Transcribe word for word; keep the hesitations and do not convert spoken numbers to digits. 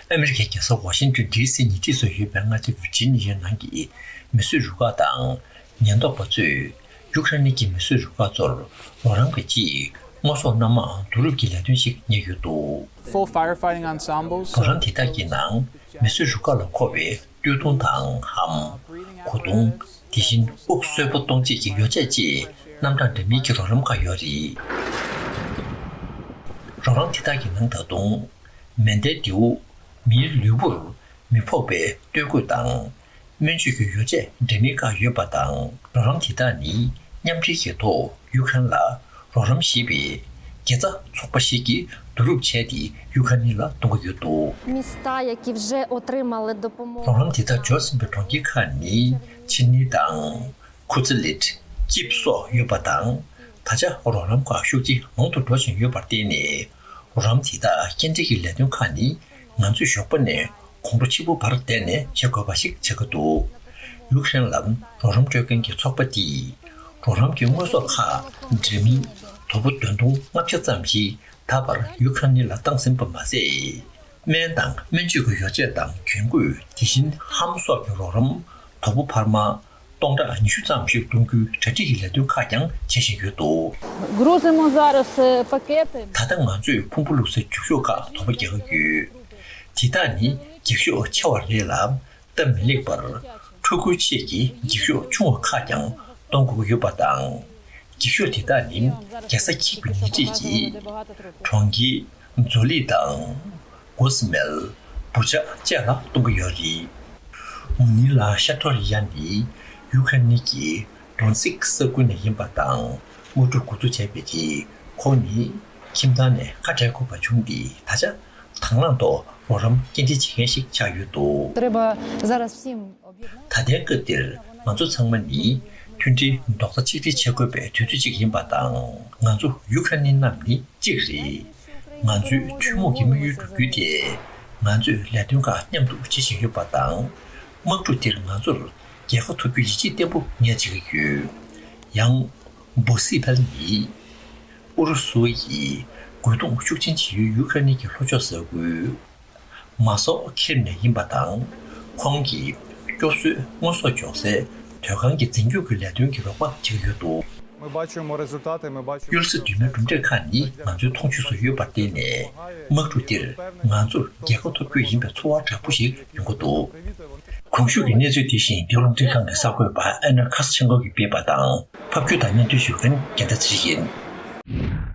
ཨ་མི་རི་ཀའི་རྒྱལ་ས་ཝ་ཤིང་ཏོན་ཌི་སི་ཉེ་འཁྲིས་སུ་ཡོད་པའི་མངའ་སྡེ་ཝི་ཇི་ནི་ཡའི་ནང་གི་མིས་བཟོས་རུ་ཁག་དང་ཉེན་རྟོག་པ་ཚོས་ཡུཀ་རེན་གྱི་མིས་བཟོས་རུ་ཁག་ཚོར་རོགས་རམ་གྱི་ཆེད་དངོས་ཟོག་སྣ་མང་བསྡུ་རུབ་ཀྱི་ལས་དོན་ཞིག་གཉེར་ཡོད་འདུག Full firefighting ensembles. རོགས་རམ་དེ་དག་གི་ནང་མིས་བཟོས་རུ་ཁག་ལ་མཁོ་བའི་སྟོད་ཐུང་དང་ལྷམ། གོས་ཐུང་། དེ་བཞིན་དབུགས་གསོད་པ་གཏོང་བྱེད་ཀྱི་ཡོ་བྱད་བཅས་རྣམ་གྲངས་འདྲ་མིན་གྱི་རོགས་རམ་ཁག་ཡོད་རེད། རོགས་རམ་དེ་དག་གི་ནང་ད་དུང་མེ་མདའི་མདེའུ། མིའི་ལུས་པོར་མི་ཕོག་པའི་སྟོད་གོས་དང་། སྨན་བཅོས་ཀྱི་ཡོ་བྱད་འདྲ་མིན་ཁག་ཡོད་པ་དང་། རོགས་རམ་དེ་དག་ནི་མཉམ་འབྲེལ་གྱི་ཐོག་ཡུཀ་རེན་ལ་རོགས་རམ་ཞེས་པའི་དགེ་རྩ་ཚོགས་པ་ཞིག་གིས་བསྡུ་རུབ་བྱས་ཏེ་ཡུཀ་རེན་ལ་གཏོང་གི་ཡོད་འདུག Міста, які вже отримали допомогу. རོགས་རམ་དེ་དག་འབྱོར་ཟིན་པའི་གྲོང་ཁྱེར་ཁག་ནི་ཆི་ནི་དང་། ཁུ་ཚི་ལིད། ཀིབ་སོགས་ཡོད་པ་དང་། ད་ཆ་རོགས་རམ་ཁག་ཤུགས་ཆེ་མང་དུ་འགྲོ་བཞིན་ཡོད་པར་བརྟེན་ནས། རོགས་རམ་དེ་དག་སྐྱེལ་འདྲེན་གྱི་ལས་དོན་ཁག་ནི་ང་ཚོས་ཞོགས་པ་ནས་དགོང་དྲོ་ཕྱི་པོ་བར་བསྡད་ནས་བྱེད་དགོས་པ་ཞིག་ཆགས་ཀྱི་འདུག་ཡུཀ་རེན་ལ་རོགས་རམ་སྤྲོད་མཁན་གྱི་ཚོགས་པ་འདིས་རོགས་རམ་གྱི་དངོས་ཟོག་ཁག་འདྲ་མིན་དོ་པོ་བདུན་སྟོང་ལྔ་བརྒྱ་ཙམ་ཞིག་ད་བར་ཡུཀ་རེན་ལ་བཏང་ཟིན་པ་མ་ཟད། སྨན་དང་སྨན་བཅོས་ཀྱི་ཡོ་བྱད་དང་གྱོན་གོས། དེ་བཞིན་ལྷམ་སོགས་ཀྱི་རོགས་རམ་དོ་པོ་འཕར་མ་སྟོང་ཕྲག་ཉི་ཤུ་ཙམ་ཞིག་གཏོང་རྒྱུའི་གྲ་སྒྲིག་གི་ལས་དོན་ཁག་ཀྱང་བྱེད་བཞིན་ཡོད་འདུག Грузимо зараз е, пакети. ད་ལྟ་ང་ཚོས་ཕུང་པོ་བླུགས་སའི་རྒྱུག་ཤོག་ཁག་དོ་པོ་རྒྱག་གི་ཡོད། དེ་དག་ནི་འགྱིག་ཤོག་ཆེ་བ་རེད་ལ། སྟབས་མི་ལེགས་པར་འཕྲུལ་འཁོར་ཆེད་ཀྱི་འགྱིག་ཤོག་ཆུང་བ་ཁག་ཀྱང་གཏོང་དགོས་ཀྱི་ཡོད་པ་དང་། འགྱིག་ཤོག་དེ་དག་ནི་རྒྱལ་ས་ཁྱིབ་ཀྱི་ཉེ་འཁྲིས་ཀྱི་གྲོང་ཁྱེར་ཛོ་ལི་དང་གོ་སི་མེལ། བུ་ཆ་བཅས་ལ་གཏོང་གི་ཡོད་རེད། མུ་ནི་ལ་ཤ་ཐོ་རི་ཡ་ནི་ཡུ་ཁ་ནི་གི་ཌོན་སིག་ས་ཁུལ་ནས་ཡིན་པ་དང་། དམག་འཁྲུག་འགོ་འཛུགས་བྱས་པའི་རྗེས་ཁོང་ནི་ཁྱིམ་ཚང་ནས་ཁ་བྲལ་དགོས་པ་བྱུང་སྟེ། ད་ཆ་དང་བླངས་ཐོག་རོགས་རམ་སྐྱེལ་འདྲེན་བྱེད་མཁན་ཞིག་ཆགས་ཡོད་འདུག Треба зараз всім об'єднати. ད་ལྟའི་སྐབས་འདིར་ང་ཚོ་ཚང་མ་ནི་མཐུན་སྒྲིལ་རྡོག་རྩ་གཅིག་སྒྲིལ་བྱེད་དགོས་པའི་དུས་ཚོད་ཅིག་ཡིན་པ་དང་། ང་ཚོ་ཡུ་ཁ་ནི་རྣམས་ནི་གཅིག་རེད། ང་ཚོའི་ཐུན་མོང་གི་དམིགས་ཡུལ་འགྲུབ་རྒྱུ་དེ། ང་ཚོས་ལས་དོན་ཁག་མཉམ་དུ་བྱེད་བཞིན་ཡོད་པ་དང་། དམག་འཁྲུག་འདིར་ང་ཚོར་རྒྱལ་ཁ་ཐོབ་རྒྱུའི་ཡིད་ཆེས་བརྟན་པོ་ངས་བྱེད་ཀྱི་ཡོད། ཡང་། འབོ་སི་ཕལ་ནི། ཨུ་རུ་སུ་ཡིས་རྒོལ་རྡུང་ཤུགས་ཆེན་བྱེད་ཡུལ་ཡུ་ཁ་ནི་གི་ལྷོ་ཕྱོགས་ས་ཁུལ། མ་སོ་ཁེབ་ནས་ཡིན་པ་དང་། ཁོང་གིས་སྐྱོབ་གསོའི་དངོས་ཟོག་འཇོག་སའི་དོས་ཁང་གི་འཛིན་སྐྱོང་གི་ལས་དོན་གྱི་རོགས་པ་བྱེད་ཀྱི་ཡོད་འདུག་གཡུལ་ས་མདུན་མའི་གྲུབ་འབྲས་ཁག་ནི་ང་ཚོའི་མཐོང་ཆོས་སུ་ཡོད་པར་བརྟེན་ནས། དམག་འཁྲུག་འདིར་ང་ཚོར་རྒྱལ་ཁ་ཐོབ་རྒྱུ་ཡིན་པའི་ཚོར་བ་དྲག་པོ་ཞིག་ཡོང་གི་འདུག་གོང་ཞུས་ཀྱི་གནས་ཚུལ་དེ་བཞིན་རྒྱལ་ཡོངས་རླུང་འཕྲིན་ཁང་གི་གསར་འགོད་པ་ཨན་ན་ཁ་སི་ཆེན་ཁོ་གིས་སྤེལ་བ་དང་། ཕབ་སྒྱུར་དང་སྙན་སྒྲོན་ཞུ་མཁན་རྒྱལ་ཟླ་ཚེ་རིང་ཡིན།